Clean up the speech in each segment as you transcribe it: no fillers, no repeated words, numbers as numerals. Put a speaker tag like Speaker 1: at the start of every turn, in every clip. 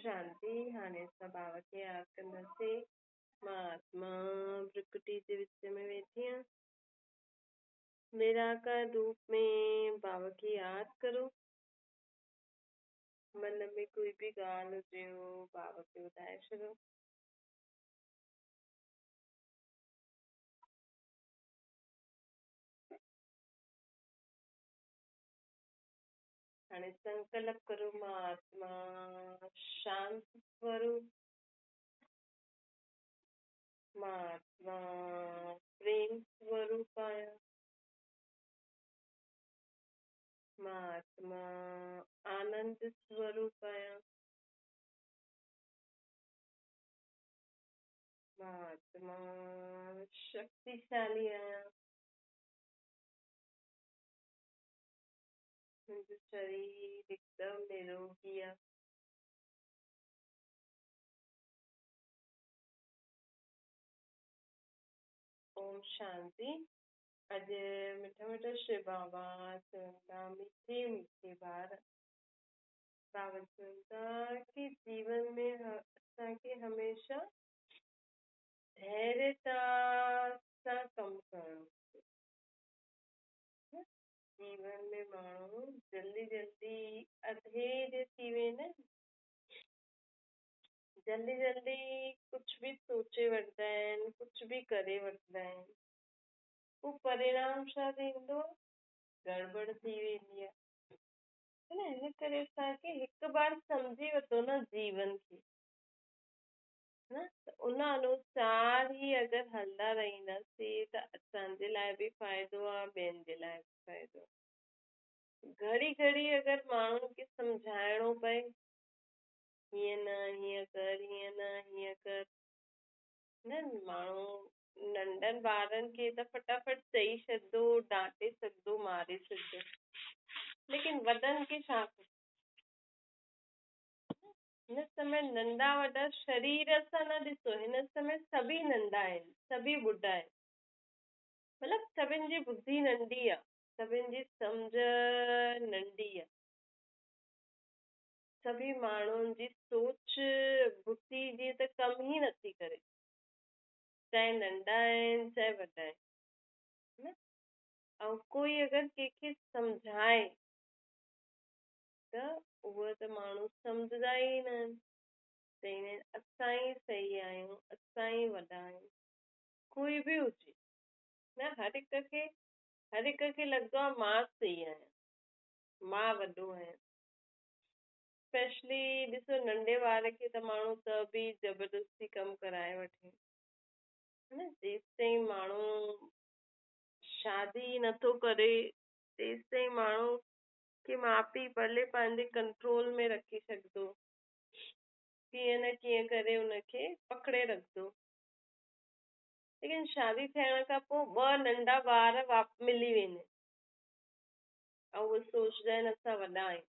Speaker 1: شانتي. हाणे असां बाबा खे यादि कंदासीं। मां आत्मा भ्रुकुटी जे विच में वेठी आहियां। निराकार रूप में बाबा खे यादि करो। मन में कोई बि ॻाल्हि हुजेव बाबा खे ॿुधाए छॾियो। हाणे संकल्प करो मां आत्मा शांत स्वरूप, मां आत्मा प्रेम स्वरूप आहियां, मां आत्मा आनंद स्वरूप आहियां, मां आत्मा शक्तिशाली आहियां। मुंहिंजो शरीर एकदम निरोगी आहे। ओम शांति। अॼु मिठा मिठा शिव बाबा चवनि था, मीठे मीठे ॿार, बाबा चवनि था की जीवन में असांखे हमेशा धैर्यता सां कमु करणु खपे। जीवन में माण्हू जल्दी जल्दी अधेर थी वेंदा आहिनि, जल्दी जल्दी कुझु बि सोचे वठंदा आहिनि, कुझु बि करे वठंदा आहिनि, पोइ परिणाम छा थींदो आहे, गड़बड़ थी वेंदी आहे। हिन करे असांखे हिकु बार सम्झी वरितो न जीवन खे, न त उन अनुसार ई अगरि हलंदा रहींदासीं त असांजे लाइ बि फ़ाइदो आहे, ॿियनि जे लाइ बि फ़ाइदो आहे। घड़ी घड़ी अगरि माण्हुनि खे सम्झाइणो पए, हीअं न हीअं कर, हीअं न हीअं कर, न माण्हू नंढनि ॿारनि खे त फटाफट चई छॾींदो, डांटे छॾींदो, मारे छॾींदो, लेकिन वॾनि खे छा खपे? हिन समय नंढा वॾा शरीर सां न ॾिसो, हिन समय सभई नंढा आहिनि, सभई ॿुढा आहिनि, मतिलबु सभिनी जी बुद्धि नंढी आहे, सभिनी जी सम्झ नंढी आहे, सभई माण्हुनि जी सोच बुद्धि जीअं त कमु ई नथी करे, चाहे नंढा आहिनि चाहे वॾा आहिनि, न? ऐं कोई अगरि कंहिंखे सम्झाए त उहो त माण्हू सम्झंदा ई न आहिनि, चईंदा आहिनि असां ई सही आहियूं, असां ई वॾा आहियूं। कोई बि हुजे न, हर हिक खे लॻंदो आहे मां सही आहियां, मां वॾो आहियां। स्पेशली ॾिसो नंढे ॿार खे त माण्हू त बि ज़बरदस्ती कमु कराए वठे, न? जेसि ताईं माण्हू शादी नथो करे तेसि ताईं माण्हू खे माउ पीउ भले पंहिंजे कंट्रोल में रखी छॾींदो, कीअं न कीअं करे हुनखे पकड़े रखंदो। लेकिन शादी थियण खां पोइ ॿ नंढा ॿार मिली वेंदा आहिनि ऐं उहे सोचंदा आहिनि असां वॾा आहियूं,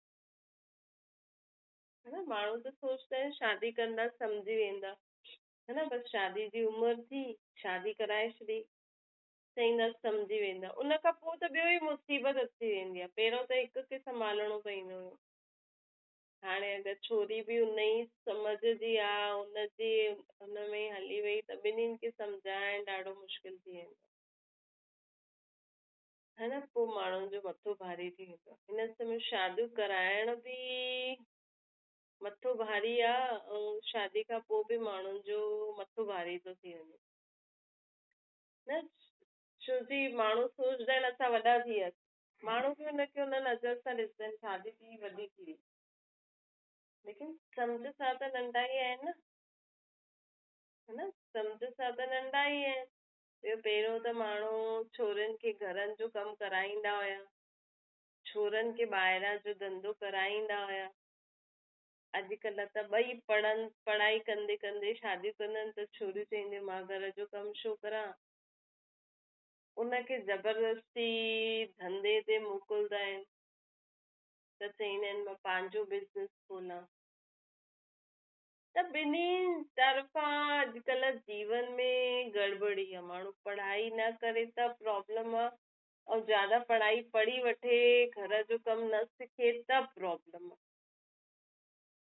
Speaker 1: है न? माण्हू त सोचंदा आहिनि शादी कंदा सम्झी वेंदा, है न? बसि शादी जी उमिरि थी, शादी कराए छॾी, चईंदा सम्झी वेंदा। उन खां पोइ त ॿियो ई मुसीबत अची वेंदी आहे। पहिरियों त हिकु खे संभालणो पवंदो हुयो, हाणे अगरि छोरी बि उन ई समझ जी आहे, उनजे हुन में हली वई त ॿिन्हिनि खे सम्झाइणु ॾाढो मुश्किल थी वेंदो आहे, है न? पोइ माण्हुनि जो मथो भारी थी वेंदो आहे। हिन समय शादियूं कराइणु बि मथो भारी आहे ऐं शादी खां पोइ बि माण्हुनि जो मथो भारी थो थी वञे, न? छो जी माण्हू सोचंदा आहिनि असां वॾा थी वियासीं, माण्हू बि हुनखे हुन नज़र सां ॾिसंदा आहिनि, शादी थी वॾी थी वई, लेकिन सम्झ सां त नंढा ई आहिनि न, है न? सम्झ सां त नंढा ई आहिनि। ॿियो पहिरियों त माण्हू छोरियुनि खे घरनि जो कमु कराईंदा हुया, छोरनि खे ॿाहिरां जो धंधो कराईंदा हुया। अॼुकल्ह त ॿई पढ़ाई कंदे कंदे शादियूं कंदा आहिनि त छोरियूं चईंदियूं मां घर जो कमु छो करां, उनखे ज़बरदस्ती धंधे ते मोकिलिंदा आहिनि त चईंदा आहिनि मां पंहिंजो बिज़नेस खोलां। त ॿिन्ही तरफ़ां अॼुकल्ह जीवन में गड़बड़ी आहे। माण्हू पढ़ाई न करे त प्रॉब्लम आहे, ऐं ज़्यादा पढ़ाई पढ़ी वठे, घर जो कमु न सिखे त प्रॉब्लम आहे।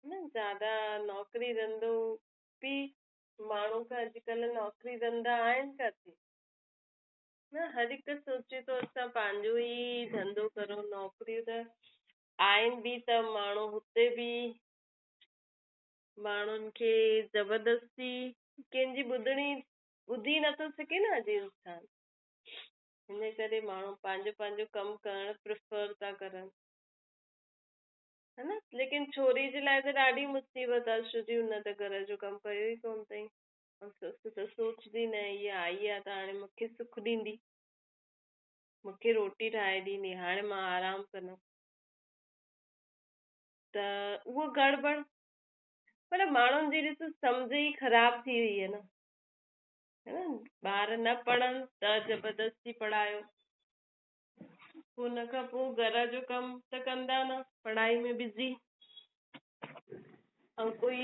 Speaker 1: نه زياده نوڪري ڌنڌو به ماڻهو کان اڄڪلهه نوڪري ڌنڌا آهن ڪاٿي؟ نه هر هڪ سوچي ٿو اسان پنهنجو ئي ڌنڌو ڪرون، نوڪريون ته آهن به ته ماڻهو هتي به ماڻهن کي زبردستي ڪنهن جي ٻڌڻي ٻڌي نٿو سگهي نه اڄ انسان، هن ڪري ماڻهو پنهنجو پنهنجو ڪم ڪرڻ پريفر ٿا ڪرن، ها نه. ليڪن ڇوري جي لاءِ ته ڏاڍي مصيبت آهي، ڇو جي هن ته گهر جو ڪم ڪيو ئي ڪونه اٿئي. ۽ سس ته سوچندي نه هيءَ آئي آهي ته هاڻي مون کي سک ڏيندي، مون کي روٽي ٺاهي ڏيندي، هاڻي مان آرام ڪندم، ته اهو گڙٻڙ. پر ماڻهن جي ڏس سمجهه ئي خراب ٿي وئي آهي نه، ها نه. ٻار نه پڙهن ته زبردستي پڙهايو، پوءِ هن کان پوءِ گهر جو ڪم ته ڪندا نه، پڙهائي ۾ بزي. ۽ ڪوئي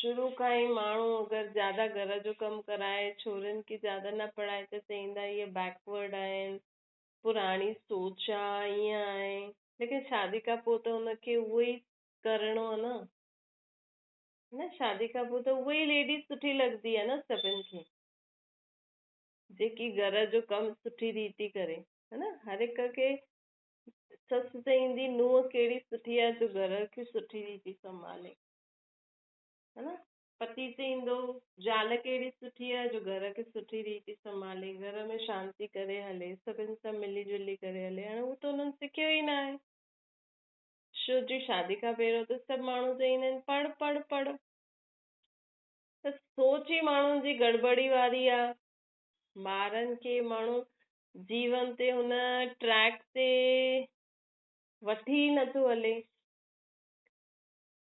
Speaker 1: شروع کان ئي ماڻهو اگر زياده گهر جو ڪم ڪرائي، ڇورن کي زياده نه پڙهائي ته چئيندا اهي بيڪورڊ آهن، پراڻي سوچ آهي، ائين آهي. ليڪن شادي کان پوءِ ته هن کي اهو ئي ڪرڻو آهي نه. نه شادي کان پوءِ ته اها ئي ليڊيز سٺي لڳندي آهي نه سڀني کي، جيڪي گهر جو ڪم سٺي ريتي ڪري، ها نه. هر هڪ کي سس چئيندي ننهن ڪهڙي سٺي آهي جو گهر کي سٺي ريتي سنڀالي، ها نه. پتي چئيندو زال ڪهڙي سٺي آهي جو گهر کي سٺي ريتي سنڀالي، گهر ۾ شانتي ڪري هلي، سڀني سان ملي جلي ڪري هلي. هاڻي اهو ته هنن سکيو ئي نه آهي، ڇو جي شادي کان پهريون ته سڀ ماڻهو چئيندا آهن پڙهه پڙهه پڙهه. ته سوچ ئي ماڻهن جي گڙٻڙي واري آهي. ٻارن کي ماڻهو جيون تي هن ٽريڪ تي وٺي ئي نٿو هلي،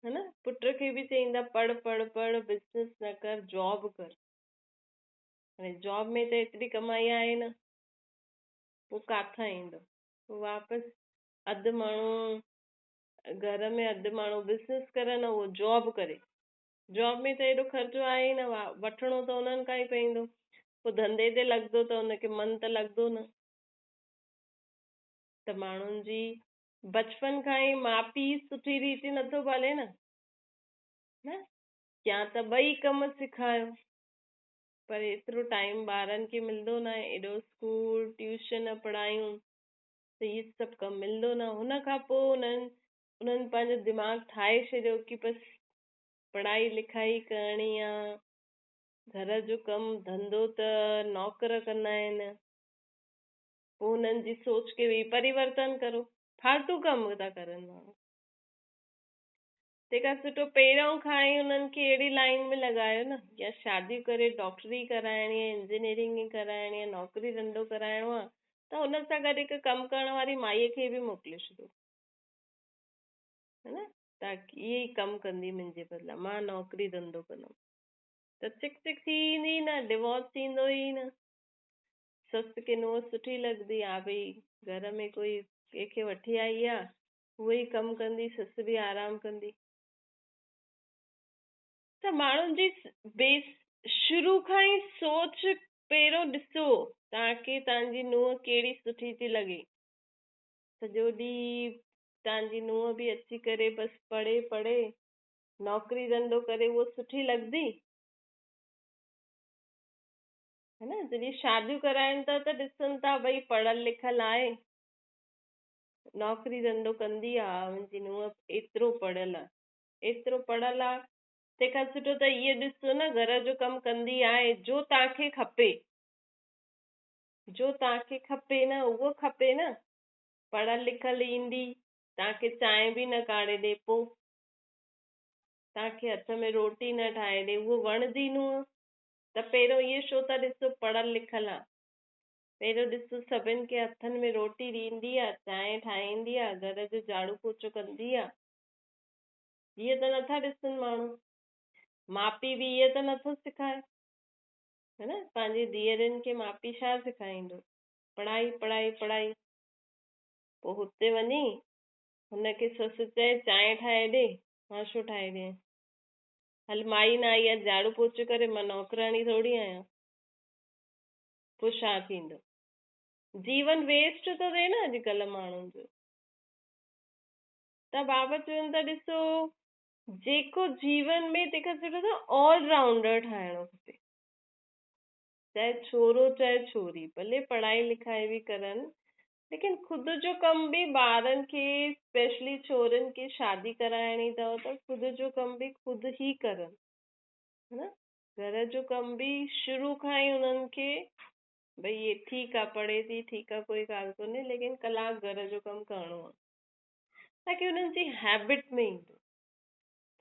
Speaker 1: ها نه. پٽ کي به چئيندا پڙهه پڙهه پڙهه، بزنس نه ڪر، جاب ڪر. هاڻي جاب ۾ ته ايتري ڪمائي آهي نه، پوءِ ڪاٿان ايندو؟ پوءِ واپس اڌ ماڻهو گهر ۾ اڌ ماڻهو بزنس ڪرن، اهو جاب ڪري. جاب ۾ ته ايڏو خرچو آهي ئي نه، وٺڻو ته انهن کان ئي پوندو. پوءِ ڌنڌي تي لڳندو ته ان کي من ته لڳندو نه. ته ماڻهن جي بچپن کان ئي ماءُ پيءُ سٺي ريت نٿو پالي نه، نه يا ته ٻئي ڪم سيکاريو، پر ايترو ٽائيم ٻارن کي ملندو نه آهي، ايڏو اسڪول ٽيوشن پڙهايون ته اهي سڀ ڪم ملندو نه. هن کان پوءِ انهن پنهنجو دماغ ٺاهي ڇڏيو ڪه بس پڙهائي لکائي ڪرڻي آهي، گهر جو ڪم ڌنڌو ته نوڪر ڪندا آهن. پوءِ هنن جي سوچ کي به پريورتن ڪرو، فالتو ڪم ٿا ڪرن ماڻهو. تنهن کان سٺو پهريون کان ئي انهن کي اهڙي لائن ۾ لڳايو نه، يا شادي ڪري ڊاڪٽري ڪرائڻي آهي، انجنيئرنگ ڪرائڻي آهي، نوڪري ڌنڌو ڪرائڻو آهي ته هن سان گڏ هڪ ڪم ڪرڻ واري مائيءَ کي به موڪلي ڇڏو، ها نه، تاڪه اها ئي ڪم ڪندي منهنجي بدلا، مان نوڪري ڌنڌو ڪندم. ته چڪ چڪ ٿي ايندي نه، ڊوورس ٿيندو ئي نه. سس کي ننهن سٺي لڳندي آ، ڀئي گهر ۾ ڪوئي ڪنهن کي وٺي آئي آ، اها ئي ڪم ڪندي، سس به آرام ڪندي. ته ماڻهن جي بيس شروع کان ئي سوچ پهريون ڏسو توهان کي توهان جي ننهن ڪهڙي سٺي ٿي لڳي. سڄو ڏينهن توهان جي ننهن به اچي ڪري بس پڙهي پڙهي نوڪري ڌنڌو ڪري، اهو سٺي لڳندي؟ ها نه. جڏهن شاديون ڪرائين ٿا ته ڏسن ٿا ڀئي پڙهيل لکيل آهي، نوڪري ڌنڌو ڪندي آهي، منهنجي ننهن ايترو پڙهيل آهي، ايترو پڙهيل آهي. تنهن کان سٺو ته اهو ڏسو نه گهر جو ڪم ڪندي آهي، جو توهان کي کپي، جو توهان کي کپي نه اهو کپي نه. پڙهيل لکيل ايندي، توهان کي چانهه به نه ڪاڙهي ڏي، پوءِ توهان کي هٿ ۾ روٽي نه ٺاهي ڏي، اهو وڻندي ننهن؟ ته پهريون اهو ڇو ٿا ڏسو پڙهيل لکيل آهي؟ پهريون ڏسو سڀني کي هٿن ۾ روٽي ڏيندي آهي، چانهه ٺاهيندي آهي، گهر جو جهاڙو پوچو ڪندي آهي. اهي ته نٿا ڏسن ماڻهو، ماءُ پيءُ به اهي ته نٿو سيکاري، ها نه. پنهنجي ڌيئرن کي ماءُ پيءُ ڇا سيکاريندو؟ پڙهائي پڙهائي پڙهائي. پوءِ هتي وڃي هن کي سس چئي چانهه ٺاهي ڏي، مان ڇو ٺاهي ڏيان؟ هل مائي نه آئي آهي جهاڙو پوچو ڪري، مان نوڪراڻي ٿوري آهيان. پوءِ ڇا ٿيندو؟ جيون ويسٽ ٿو ٿئي نه اڄڪلهه ماڻهن جو. ته بابا چون ٿا ڏسو जेको जीवन में तंहिंखां सुठो त ऑल राउंडर ठाहिणो खपे, चाहे छोरो चाहे छोरी, भले पढ़ाई लिखाई बि करनि, लेकिन ख़ुदि जो कमु बि ॿारनि खे, स्पेशली छोरनि खे शादी कराइणी अथव त ख़ुदि जो कमु बि ख़ुदि ई करनि, है न? घर जो कमु बि शुरू खां ई उन्हनि खे, भई इहे ठीकु आहे, पढ़े थी, ठीकु आहे, कोई ॻाल्हि कोन्हे, लेकिन कलाक घर जो कमु करिणो आहे, ताकी उन्हनि जी हैबिट में ईंदो,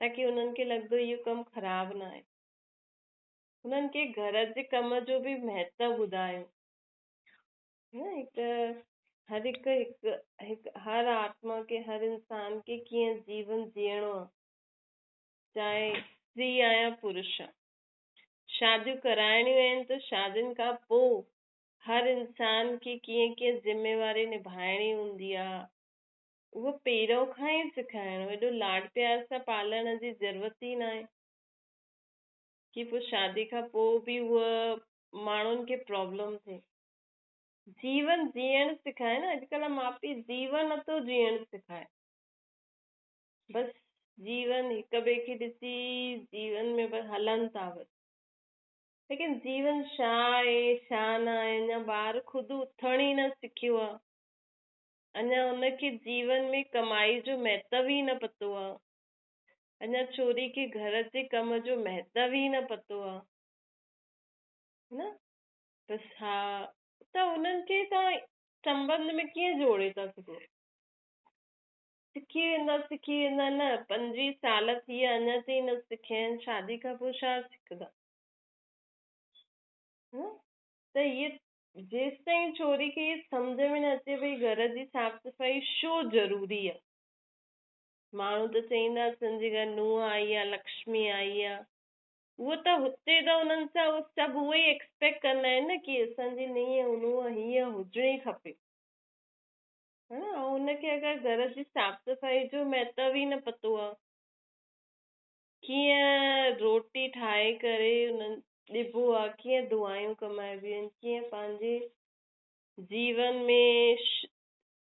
Speaker 1: ताकी उन्हनि खे लॻंदो इहो कमु ख़राबु न आहे। उन्हनि खे घर जे कम जो बि महत्व ॿुधायो, न? हिकु हर हिकु हिकु हिकु हर आत्मा खे, हर इंसान खे कीअं जीवन जीअणो आहे, चाहे स्त्री आहे या पुरुष आहे। शादियूं कराइणियूं आहिनि त शादियुनि खां पोइ हर इंसान खे कीअं कीअं ज़िम्मेवारी निभाइणी हूंदी आहे, उहो पहिरियों खां ई सेखारिणो। एॾो लाॾ प्यार सां पालण जी ज़रूरत ई न आहे की पोइ शादी खां पोइ बि उहा माण्हुनि खे प्रॉब्लम थिए। जीवन जीअण सेखाए न, अॼुकल्ह माउ पीउ जीवन नथो जीअण सेखाए, बसि जीवन हिक ॿिए खे ॾिसी जीवन में बसि हलनि था बसि। लेकिन जीवन छा आहे छा न आहे, अञा ॿार ख़ुदि उथण ई न सिखियो आहे, अञा उनखे जीवन में कमाई जो महत्व ई न पतो आहे, अञा छोरी खे घर जे कम जो महत्व ई न पतो आहे, न? बसि हा, त उन्हनि खे तव्हां संबंध में कीअं जोड़े था सघो? सिखी वेंदा, सिखी वेंदा न, 25 साल थी विया अञा ताईं न सिखिया आहिनि, शादी खां पोइ छा सिखंदा? त इहे जेसि ताईं छोरी खे इहे सम्झ में न अचे भई घर जी साफ़ सफ़ाई छो ज़रूरी आहे। माण्हू त चईंदा असांजे घर नूंहं आई आहे, लक्ष्मी आई आहे, उहो त हुते त उन्हनि सां उहो सभु उहो ई एक्सपेक्ट कंदा आहिनि न की असांजी नूंहं नूंहं हीअं हुजणी खपे, हा। ऐं हुनखे अगरि घर जी साफ़ सफ़ाई जो महत्व ई न पतो आहे, कीअं रोटी ठाहे करे उन्हनि ॾिबो आहे, कीअं दुआयूं कमाइबियूं आहिनि, कीअं पंहिंजे जीवन में,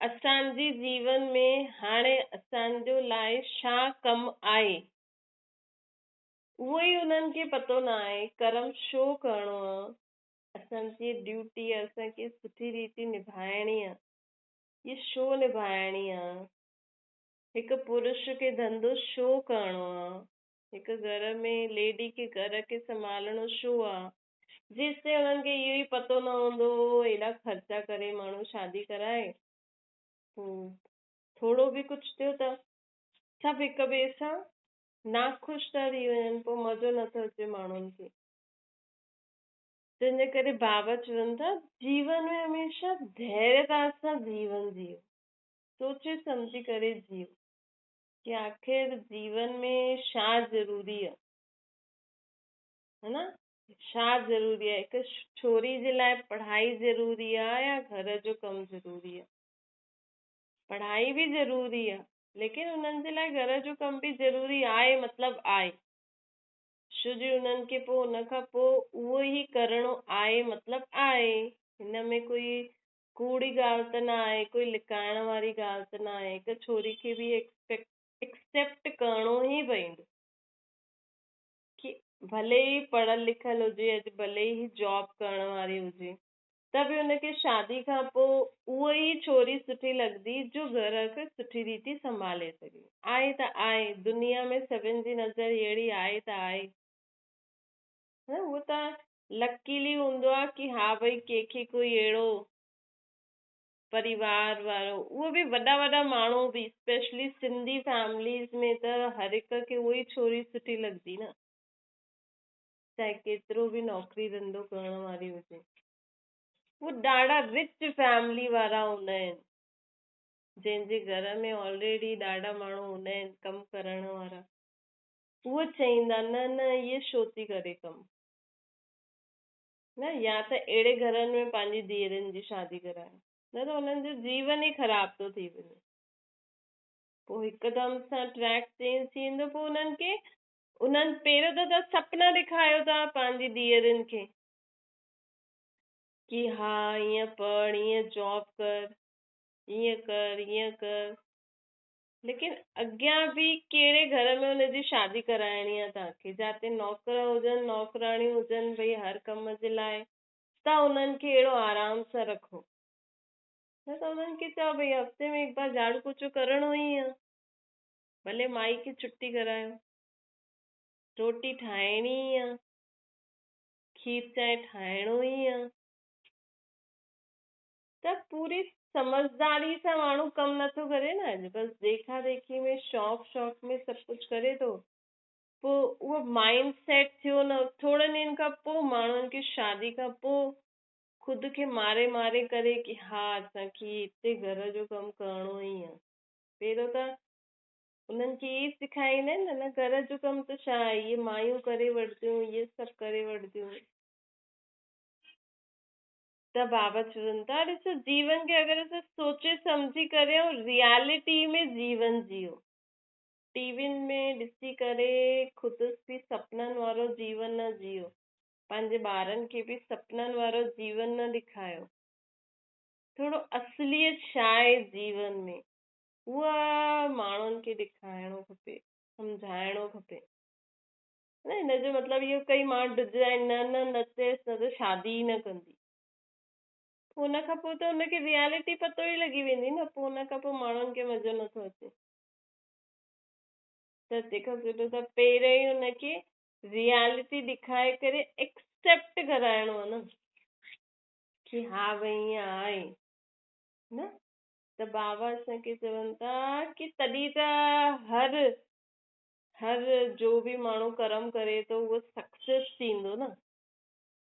Speaker 1: असांजे जीवन में हाणे असांजो लाइ छा कमु आहे, उहो ई उन्हनि खे पतो न आहे। कर्म छो करिणो आहे, असांजी ड्यूटी असांखे सुठी रीति निभाइणी आहे, इहा छो निभाइणी आहे? हिकु पुरुष खे धंधो छो करिणो आहे? हिकु घर में लेडी खे घर खे संभालणो छो आहे? जेसि ताईं उन्हनि खे इहो ई पतो न हूंदो, एॾा ख़र्चा करे माण्हू शादी कराए, पोइ थोरो बि कुझु थियो त सभु हिक ॿिए सां नाख़ुशि था थी वञनि, पोइ मज़ो नथो अचे माण्हुनि खे। तंहिंजे करे बाबा चवनि था जीवन में हमेशह धैर्यता सां जीवन जीओ, सोचे सम्झी करे जीओ की आख़िर जीवन में छा ज़रूरी आहे, है न? छा ज़रूरी आहे? हिकु छोरी जे लाइ पढ़ाई ज़रूरी आहे या घर जो कमु ज़रूरी आहे? पढ़ाई बि ज़रूरी आहे, लेकिन उन्हनि जे लाइ घर जो कमु बि ज़रूरी आहे, मतिलबु आहे, छो जो उन्हनि खे पोइ हुन खां पोइ उहो ई करिणो आहे, मतिलबु आहे। हिन में कोई कूड़ी ॻाल्हि त न आहे, कोई लिकाइण वारी ॻाल्हि त न आहे। हिकु छोरी खे बि एक्सेप्ट करिणो ई पवंदो की भले ई पढ़ियल लिखियल हुजे, अॼु भले ई जॉब करण वारी हुजे, त बि हुनखे शादी खां पोइ उहा ई छोरी सुठी लॻंदी जो घर खे सुठी रीति संभाले सघे। आहे त आहे, दुनिया में सभिनी जी नज़र अहिड़ी आहे त आहे, उहो त लकीली हूंदो आहे की हा भई कंहिंखे कोई अहिड़ो परिवार वारो, उहो बि वॾा वॾा माण्हू बि, स्पेशली सिंधी फैमिलीज़ में त हर हिक खे उहा ई छोरी सुठी लॻंदी न, चाहे केतिरो बि नौकिरी धंधो करण वारी हुजे। उहो ॾाढा रिच फैमिली वारा हूंदा आहिनि, जंहिंजे घर में ऑलरेडी ॾाढा माण्हू हूंदा आहिनि कमु करण वारा, उहो चईंदा न न इहे छो थी करे कमु, न? या त अहिड़े घरनि में पंहिंजी धीअरुनि जी शादी करायो, न त हुननि जो जीवन ई ख़राबु थो थी वञे। पोइ हिकदमि सां ट्रैक चेंज थी वेंदो। पोइ हुननि खे उन्हनि पहिरियों त तव्हां सपना ॾेखारियो था पंहिंजी धीअरुनि खे की हा ईअं पढ़, ईअं जॉब कर, ईअं कर, ईअं कर, ليڪن اڳيان به ڪهڙي گهر ۾ هن جي شادي ڪرائڻي آهي توهان کي، جاتي نوڪر هجن نوڪراڻيون هجن ڀئي هر ڪم جي لاءِ، ته انهن کي اهڙو آرام سان رکو. نه ته انهن کي چئو ڀئي هفتي ۾ هڪ بار جهاڙو پوڇو ڪرڻو ئي آهي، ڀلي مائي کي ڇٽي ڪرايو، روٽي ٺاهڻي ئي آهي، کير چانهه ٺاهڻو ئي آهي. ته پوري سمجهداري سان ماڻهو ڪم نٿو ڪري نه اڄ، بس ديکا ديکي ۾ شوق شوق ۾ سڀ ڪجهه ڪري ٿو. پوءِ اهو مائنڊ سيٽ ٿيو نه، ٿورن ڏينهن کان پوءِ ماڻهن کي شادي کان پوءِ خود کي ماري ماري ڪري ڪه ها اسان کي هتي گهر جو ڪم ڪرڻو ئي آهي. پهريون ته انهن کي اهي سيکاريندا آهن نه، گهر جو ڪم ته ڇا آهي، اهي مايون ڪري وٺنديون، اهي سڀ ڪري وٺنديون. ته بابا چون ٿا ڏسو جيون کي اگر اسان سوچي سمجهي ڪري ۽ ريئلٽي ۾ جيون جيئو، ٽي وين ۾ ڏسي ڪري خود به سپنن وارو جيون نه جيئو، پنهنجي ٻارن کي به سپنن وارو جيون نه ڏيکاريو، ٿورو اصليت ڇا آهي جيون ۾ اها ماڻهن کي ڏيکارڻو کپي، سمجهائڻو کپي. نه هن جو مطلب اهو ڪئي ماڻهو ڊڄندا آهن، نه نه نه چئيس نه ته شادي ئي نه ڪندي. پوءِ هن کان پوءِ ته هن کي ريئلٽي پتو ئي لڳي ويندي نه، پوءِ هن کان پوءِ ماڻهن کي مزو نٿو اچي. ته تنهن کان سٺو ته پهريون ئي هن کي ريئلٽي ڏيکاري ڪري ايڪسيپٽ ڪرائڻو آهي نه ڪه ها ڀئي ائين آهي نه. ته بابا اسان کي چون ٿا ڪه تڏهن ته هر جو به ماڻهو ڪرم ڪري ٿو اهو سڪسيس ٿيندو نه.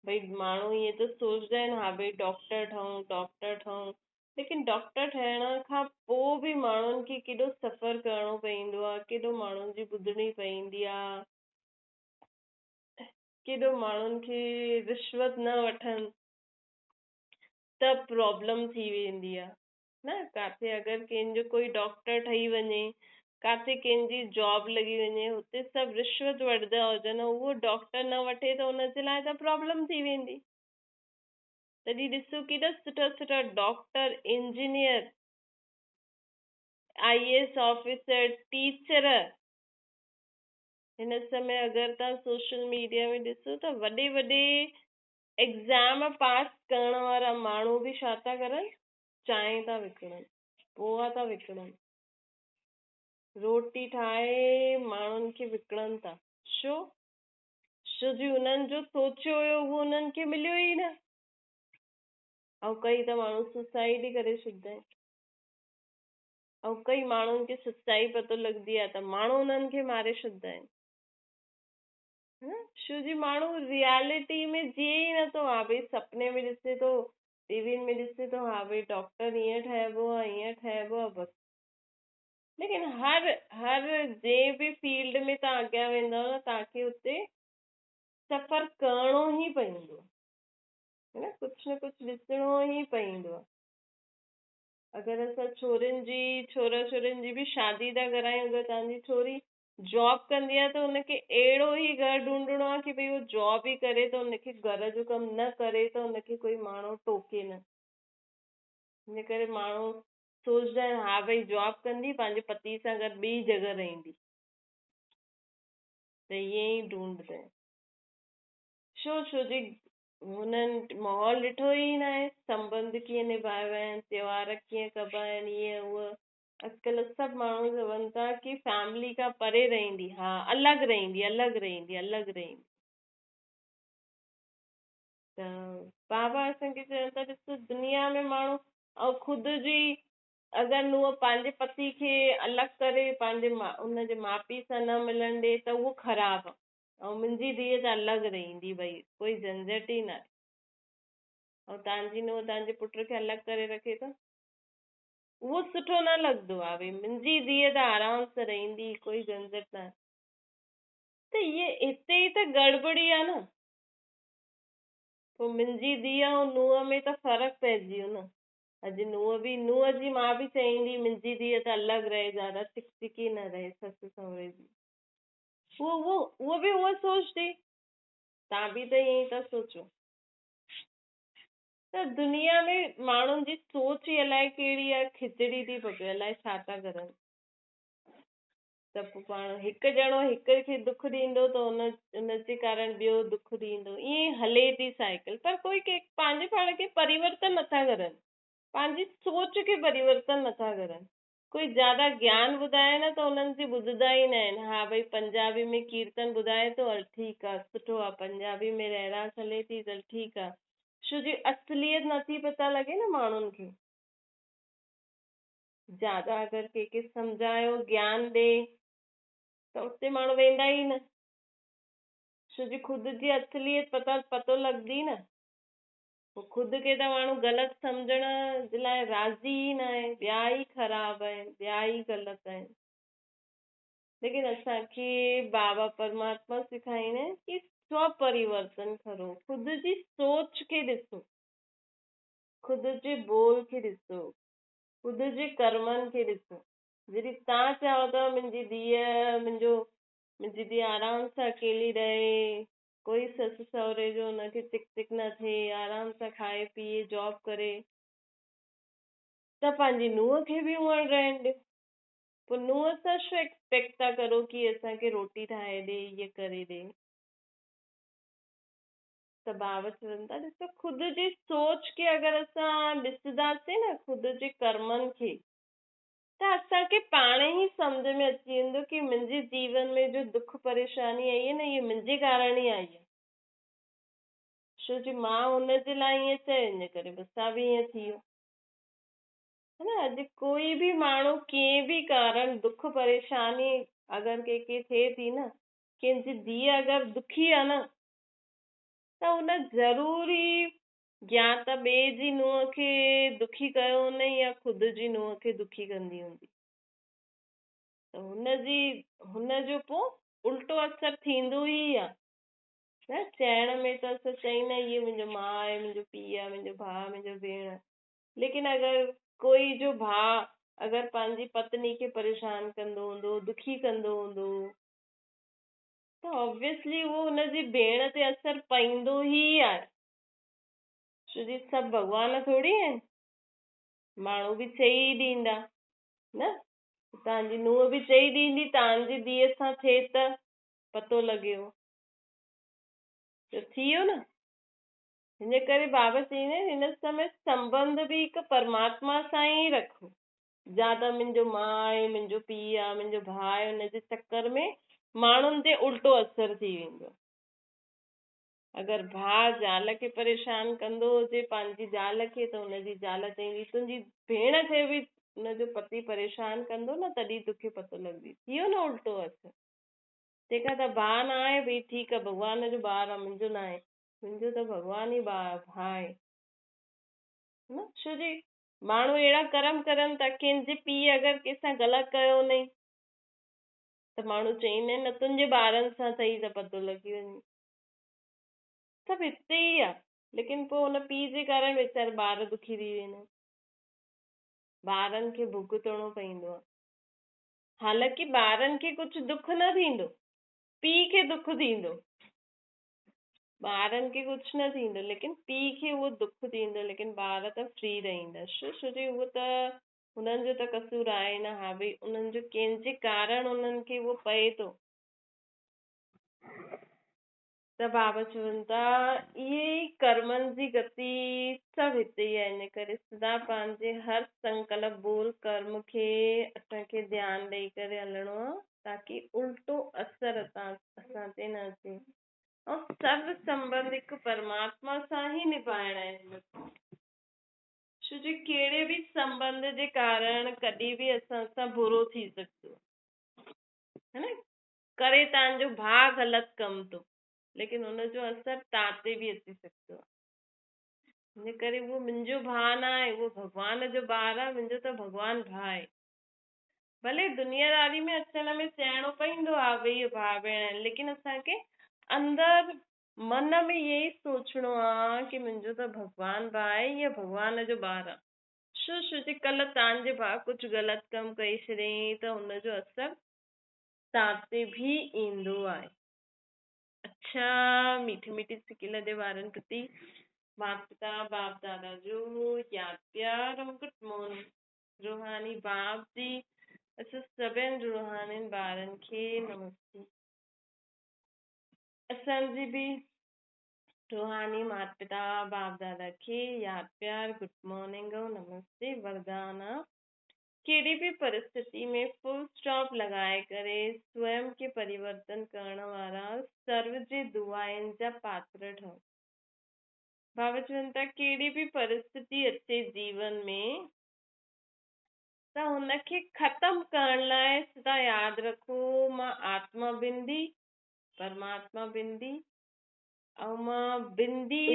Speaker 1: ڀئي ماڻهو ائين ته سوچندا آهن ها ڀئي ڊاڪٽر ٺهون ڊاڪٽر ٺهون، ليڪن ڊاڪٽر ٺهڻ کان پوءِ به ماڻهن کي ڪيڏو سفر ڪرڻو پوندو آهي، ڪيڏو ماڻهن جي ٻڌڻي پوندي آهي، ڪيڏو ماڻهن کي رشوت نه وٺن ته پرابلم ٿي ويندي آهي نه. ڪاٿي اگر ڪنهن جو ڪوئي ڊاڪٽر ٺهي وڃي، ڪاٿي ڪنهن جي جاب لڳي وڃي، هتي سڀ رشوت وٺندا هجن، اهو ڊاڪٽر نه وٺي ته هن جي لاءِ ته پرابلم ٿي ويندي. تڏهن ڏسو ڪيڏا سٺا سٺا doctor, engineer, I A S officer, teacher, هن سمي اگر توهان سوشل ميڊيا ۾ ڏسو ته وڏي وڏي ايگزام پاس ڪرڻ وارا ماڻهو به ڇا ٿا ڪرن، چانهه ٿا وڪڻن، پوها ٿا وڪڻن، روٽي ٺاهي ماڻهن کي وڪڻن ٿا. ڇو؟ ڇو جي هنن جو سوچيو هيو اهو هنن کي مليو ئي نه. ۽ ڪئي ته ماڻهو سوسائيڊ ئي ڪري ڇڏيندا آهن. ۽ ڪئي ماڻهن کي سچائي پتو لڳندي آهي ته ماڻهو هنن کي ماري ڇڏيندا آهن. ها، ڇو جي ماڻهو ريئلٽي ۾ جيئي ئي نٿو. ها ڀئي سپني ۾ ڏسي ٿو، ٽي وين ۾ ڏسي ٿو، ها ڀئي ڊاڪٽر ائين ٺهبو آهي، ائين ٺهبو آهي، بس. ليڪن هر جنهن به فيلڊ ۾ توهان اڳيان ويندؤ نه، توهان کي هتي سفر ڪرڻو ئي پوندو آهي نه، ڪجهه نه ڪجهه ڏسڻو ئي پوندو آهي. اگر اسان ڇورن جي، ڇورا ڇورين جي به شادي ٿا ڪرايون، اگر توهان جي ڇوري جاب ڪندي آهي ته هن کي اهڙو ئي گهر ڍونڍڻو آهي ڪه ڀئي اهو جاب ئي ڪري ته هن کي گهر جو ڪم نه ڪري ته هن کي ڪوئي ماڻهو ٽوڪي نه. هن ڪري ماڻهو سوچندا آهن ها ڀئي جاب ڪندي، پنهنجي پتي سان گڏ ٻي جڳهه رهندي، ته ائين ئي ڍونڍندا آهن. ڇو؟ ڇو جي هنن ماحول ڏٺو ئي نه آهي، سنٻنڌ ڪيئن نڀايا آهن، تيوهار ڪيئن ڪبا آهن، ائين اهو. اڄڪلهه سڀ ماڻهو چون ٿا ڪه فيملي کان پري رهندي، ها الڳ رهندي، الڳ رهندي، الڳ رهندي. ته بابا اسان کي چون ٿا ڏسو دنيا ۾ ماڻهو ۽ خود جي اگر ننهن پنهنجي پتي کي الڳ ڪري پنهنجي ان جي ماءُ پيءُ سان نه ملڻ ڏي ته اهو خراب آهي، ۽ منهنجي ڌيءَ ته الڳ رهندي، ڀئي ڪوئي جهنجهٽ ئي نه آهي. ۽ توهان جي ننهن توهان جي پٽ کي الڳ ڪري رکي ته اهو سٺو نه لڳندو آهي، ڀئي منهنجي ڌيءَ ته آرام سان رهندي، ڪوئي جهنجهٽ نه آهي. ته اهي هتي ئي ته گڙٻڙي آهي نه. پوءِ منهنجي ڌيءَ ۽ ننهن ۾ ته فرق پئجي ويو نه. اڄ ننهن جي ماءُ به چوندي منهنجي ڌيءَ ته الڳ رهي، زياده چڪچڪي نه رهي سس سهري جي. اهو به اها سوچندي، توهان به ته ائين ئي ٿا سوچو. ته دنيا ۾ ماڻهن جي سوچ ئي الائي ڪهڙي آهي، کچڙي ٿي پوي، الائي ڇا ٿا ڪرن. ته پوءِ پاڻ هڪ ڄڻو هڪ کي دک ڏيندو ته ان ان جي ڪارڻ ٻيو دک ڏيندو، ائين هلي ٿي سائيڪل. پر ڪوئي ڪي پنهنجي پاڻ کي پريورتن نٿا ڪرن، پنهنجي سوچ کي پريورتن نٿا ڪرن. ڪوئي زياده گيان ٻڌائي نه ته انهن جي ٻڌندا ئي نه آهن. ها ڀئي پنجابي ۾ ڪيرتن ٻڌائي ٿو، هل ٺيڪ آهي، سٺو آهي، پنجابي ۾ رهراس هلي ٿي، چل ٺيڪ آهي. ڇو جي اصليت نٿي پتا لڳي نه ماڻهن کي. زياده اگر ڪنهن کي سمجهايو، گيان ڏي، ته اتي ماڻهو ويندا ئي نه، ڇو جي خود جي اصليت پتو لڳندي نه. پوءِ خود کي ته ماڻهو غلط سمجهڻ جي لاءِ راضي ئي نه آهي، ٻيا ئي خراب آهن، ٻيا ئي غلط آهن. ليڪن اسان کي بابا پرماتما سيکاريندا آهن ڪه سوپريورتن ڪرو، خود جي سوچ کي ڏسو، خود جي ٻول کي ڏسو، خود جي ڪرمن کي ڏسو. جڏهن توهان چئو ٿا منهنجي ڌيءَ، منهنجي ڌيءَ آرام سان اڪيلي رهي، ڪوئي سس سهري جو هن کي چڪ چڪ نه ٿئي، آرام سان کائي پيئي جاب ڪري، ته پنهنجي ننهن کي به هئڻ رهڻ ڏيو. پوءِ ننهن سان ڇو ايڪسپيڪٽ ٿا ڪرو ڪه اسان کي روٽي ٺاهي ڏي، اهي ڪري ڏي؟ ته بابا چون ٿا ڏسو خود جي سوچ کي اگر اسان ڏسنداسين نه، خود جي ڪرمن کي، ته اسان کي پاڻ ئي سمجهه ۾ اچي ويندو ڪه منهنجي جيون ۾ جو دک پريشاني آئي آهي نه، اهي منهنجي ڪارڻ ئي آئي آهي. ڇو جي مان هن جي لاءِ ائين چيو، ان ڪري مون سان به ائين ٿي ويو. ها نه، اڄ ڪوئي به ماڻهو ڪنهن به ڪارڻ دک پريشاني اگر ڪنهن کي ٿئي ٿي نه، ڪنهن جي ڌيءَ اگر دکي آهي نه، ته هن ضرور ئي يا ته ٻئي جي ننهن کي دکي ڪيو هوندئي يا خود جي ننهن کي دکي ڪندي هوندي، ته هن جو پوءِ الٽو اثر ٿيندو ئي آهي نه. چئڻ ۾ ته اسان چئيندا آهيون اهو منهنجو ماءُ آهي، منهنجو پيءُ آهي، منهنجو ڀاءُ، منهنجو ڀيڻ آهي، ليڪن اگر ڪوئي جو ڀاءُ اگر پنهنجي پتني کي پريشان ڪندو هوندو، دکي ڪندو هوندو، ته آبويسلي اهو هن جي ڀيڻ تي اثر پوندو ئي آهي. ڇو جي سڀ ڀڳوان ٿوري آهن، ماڻهو به چئي ڏيندا نه، توهان جي ننهن به چئي ڏيندي توهان جي ڌيءَ سان ٿئي ته پتو لڳيو ته ٿي ويو نه. هن ڪري بابا چئيندا آهن هن سمي سنٻنڌ به هڪ پرماتما سان ئي رکو. زياده منهنجو ماءُ آهي، منهنجو پيءُ آهي، منهنجو ڀاءُ آهي، هن جي چڪر ۾ ماڻهن تي الٽو اثر ٿي ويندو. اگر ڀاءُ زال کي پريشان ڪندو هجي پنهنجي زال کي، ته هن جي زال چوندي تنهنجي ڀيڻ کي به هن جو پتي پريشان ڪندو نه، تڏهن توکي پتو لڳندي. ٿي ويو نه الٽو اثر. تنهن کان ته ڀاءُ نه آهي ڀئي ٺيڪ آهي، ڀڳوان جو ٻار آهي، منهنجو نه آهي، منهنجو ته ڀڳوان ئي ڀاءُ آهي نه. ڇو جي ماڻهو اهڙا ڪرم ڪرن ٿا، ڪنهن جي پيءُ اگر ڪنهن سان غلط ڪيو نئي ته ماڻهو چئيندا آهن نه تنهنجي ٻارن سان اٿئي ته پتو لڳي وڃي. سڀ هتي ئي آهي، ليڪن پوءِ هن پيءُ جي ڪارڻ ويچارا ٻار دکي ٿي ويندا آهن، ٻارن کي ڀڳتڻو پوندو آهي. حالانڪه ٻارن کي ڪجهه دک نه ٿيندو، پيءُ کي دک ٿيندو، ٻارن کي ڪجهه نه ٿيندو، ليڪن پيءُ کي اهو دک ٿيندو. ليڪن ٻار ته فري رهندا، ڇو جي اهو ته هنن جو ته قصور آهي نه. ها ڀئي انهن جو ڪنهن جي ڪارڻ انهن کي اهو پئي ٿو. ته بابا چون ٿا اهي ئي ڪرمن جي گتي سڀ هتي ئي آهي. ان ڪري سدا پنهنجي هر سنڪلپ ٻول ڪرم کي اسان کي ڌيان ڏيئي ڪري هلڻو آهي، تاڪه الٽو اثر اسان تي نه اچي. ۽ سرو سنٻنڌ هڪ پرماتما سان ئي نڀائڻا آهن. ڇو جي ڪهڙي به سنٻنڌ جي ڪارڻ ڪڏهن به اسان سان برو ٿي سگهندو آهي، ها نه. ڪري توهان جو ڀاءُ غلط ڪم ٿو، ليڪن هن جو اثر توهان تي به اچي سگهندو آهي. هن ڪري اهو منهنجو ڀاءُ نه آهي، اهو ڀڳوان جو ٻار آهي، منهنجو ته ڀڳوان ڀاءُ آهي. ڀلي دنياداري ۾ اچڻ ۾ چئڻو پوندو آهي ڀئي اهو ڀاءُ ڀيڻ آهن، ليڪن اسان کي اندر من ۾ اهو ئي سوچڻو آهي ڪه منهنجو ته ڀڳوان ڀاءُ آهي، اهو ڀڳوان جو ٻار آهي. ڇو جي ڪلهه توهان جي ڀاءُ ڪجهه غلط ڪم ڪئي ڇڏيائين ته هن جو اثر توهان تي به ايندو آهي. اڇا، مٺي مٺي سڪي لڏي ٻارن پرتي ماتا پتا باپ دادا جو ياد پيار ۽ گڊ مارننگ. روحاني باپ جي اسان सभिनि रूहानी ॿारनि खे नमस्ते। असांजी बि रूहानी माता पिता बाप दादा खे यादि प्यार, गुड मॉर्निंग ऐं नमस्ते। वरदान कहिड़ी बि परिस्थिति में फुल स्टॉप लॻाए करे स्वयं खे परिवर्तन करण वारा सर्व जे दुआइनि जा पात्र ठहो। बाबा चवनि था कहिड़ी बि परिस्थिति अचे जीवन में त हुनखे ख़तमु करण लाइ सदा यादि रखो, मां आत्मा बिंदी, परमात्मा बिंदी ऐं मां बिंदी।